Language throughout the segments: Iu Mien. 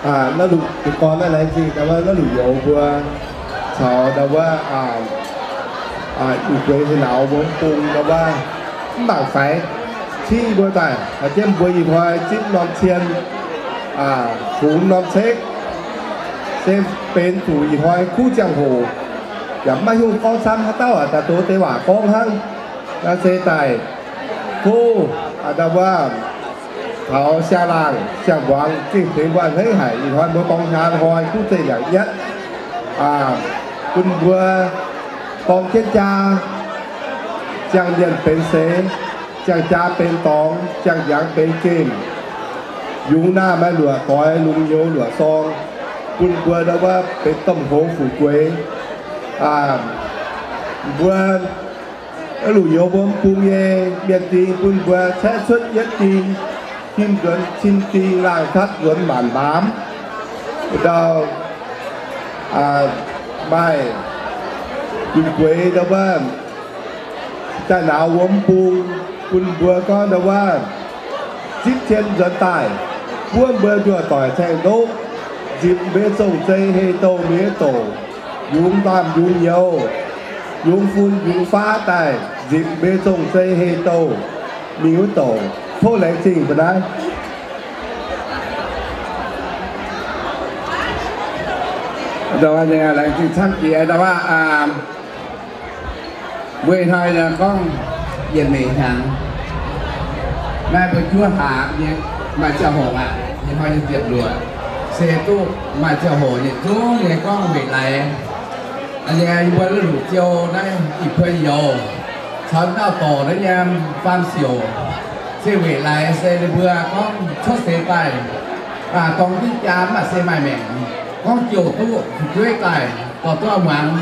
Naaiv lungh, jiez gorn naaiv laengz zingh ndau wuov naaiv lungh youz mbuo caux ndau wuov ih gueix heh nauz mbuo mv bung ndau wuov mv mangc faix cingv mbuo daaih, haiz jienv mbuo ih hnoi zipv norm cien, fungx norm cekv, se benx zuqc ih hnoi kuv ziangh hoc, yaac maiv hiuv gorngv camv haaix dauh aac, daaih doz deix waac gorngv hnangv. Naaiv se daaih tov ndau wuov taux siang-laangh siang-mbuangz gengh tengx mbuo a'hneiv haic. Ih hnoi mbuo dorng hnyangx hnoi kuv zeiv yaac nyatv, bun mbuo dorng jienv jaa, ziangh mienh benx seix, ziangh jaa benx dorngx, ziangh ndiangx benx gemh, yungz naamh maaih luoqc doix, lungz nyouz luoqc sorng, bun mbuo ndau wuov benx domh hoz fu'jueiv. Mbuo lungh youz mbuo mv bung nyei mienh ding bun mbuo caeqv cuotv yietv ding, tim nzuonx cin ding, laangh katv nzuonx maanc mbaamz. Ndau maaih ih gueix ndau wuov daaih nauz wuom mv bung, bun mbuo gorngv ndau wuov zipv cien nzuonx daaih, buov mbuo njuov doic caeng ndoqv, nzipc mbuo nyei zong-zei heh douh mingh wuov douc, yungz ndaamv yungz nyouz, yungz fun yungz faav daaih nzipc mbuo nyei zong-zei heh douh mingh wuov douc. Tov laengz zingh mbuo naaiv. Laengz zingh camv jiex ndau wuov. Mbuo ih hnoi gorngv yietc meic hnyangx, naaiv mbuo juov hlaax nyei maaih ziangh hoc aqv, ih hnoi nyei ziepc luoqc se duqv maaih ziangh hoc yietc zungv nyei gorngv weic laaix. Yie mbuo lungh ziou naaiv ih puo youz caux dauh dorc naaiv nyei faam siouc, se weic laaix se ninh mbuo gorngv cuotv seix daaih dorng jienv jaa mv baac se maaih maengc, gorngv jouh duqv fu'jueiv daaih dorh duqv muangx,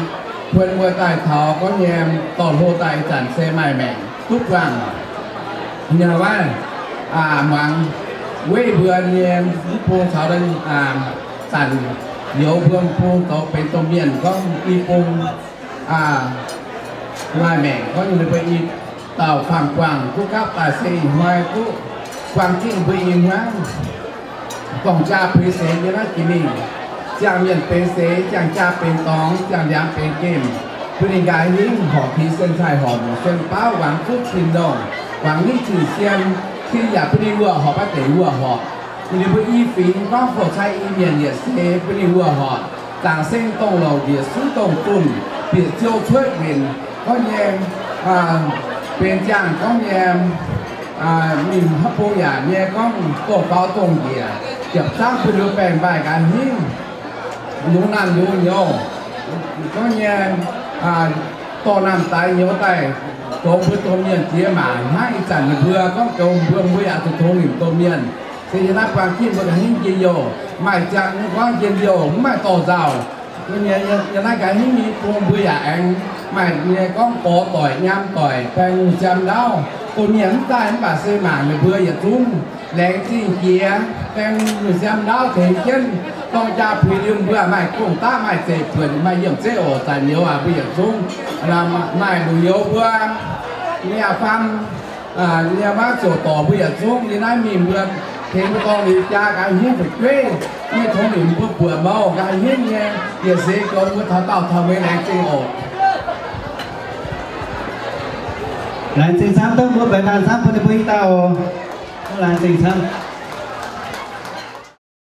puon mbuo daaih taux gorngv nyei dorh hlo daaih ih zanc se maaih maengc duqv buangh. Nyei waac muangx weiv mbuo nyei mv bung caux zanc youz mbuo mv bung zoux benx domh mienh gorngv i bung maaih maengc gorngv ninh mbuo i dauh faam-buangh duqv gapv daaih se ih hnoi duqv buangh zingh mbuo i hmuangv. Dorng jaa puix seix yiem naaiv jiex mingh, ziangh mienh benx seix, ziangh jaa benx dorngx, ziangh ndiangx benx gemh, bun ninh nqa'haav hingv horpc pix sen cai, horpc mungc sen baauv, wangx zuqv cin-nongh, wangx nitv cin-sien, cin yaac bun ninh wuov horpc, baav deix wuov horpc. Ninh mbuo i fingx gorngv fouv cai i mienh yietc seix bun ninh wuov horpc, zaangc seng dongh louc njiec suiv dongh zunh, bieqc ziou cuotv winc gorngv nyei, benx ziangh gorngv nyei, mingh haaix bung yaac nyei gorngv dongh faaux dongh njiec, ziepc zangv bun liuz baengc mbaih nqa'haav hingv, yungz naamh yungz nyouz, gorngv nyei dorh naamh daix nyouz daaih zoux mbuo domh mienh jiex mangc hnangv ih zanc ninh mbuo gorngv zoux mbuo, mbuo yaac zuqc tongx nimc domh mienh. Se yiem naaiv buangh zingh mbuo nqa'haav hingv njien-youh, maaih ziangh gorngv njien-youh mv maaih dorh nzauh. Yiem naaiv nqa'haav hingv nyei bung mbuo yaac aengx maaih nyei gorngv gorx doic, nyaam doic, baeng mu'siaam ndaauv, domh mienh mv daaih mv baac se mangc ninh mbuo yietc zungv laengz zingh jiex, baeng mu'siaam ndaauv tengx jienv dorng jaa puix liuz mbuo maaih gong-daqv, maaih zeiv-buonc, maaih yiem zeiv oc. Zanc youz aac, mbuo yietc zungv maaih lungh youz mbuo nyei faam, nyei waac ziouc dorc mbuo yietc zungv nyei naaiv mingh mbuo tengx mbuo dorng liuz jaa nqa'haav hingv fu'jueiv nyei tongx nimc mbuo buoqc mouz nqa'haav hingv nyei yietc seix goux mbuo taux daauh taux mueiz. Laengz zingh oc. Laengz zingh camv, dongh mbuo benx laanh camv bun ninh mbuo i dauh. Laengz zingh camv.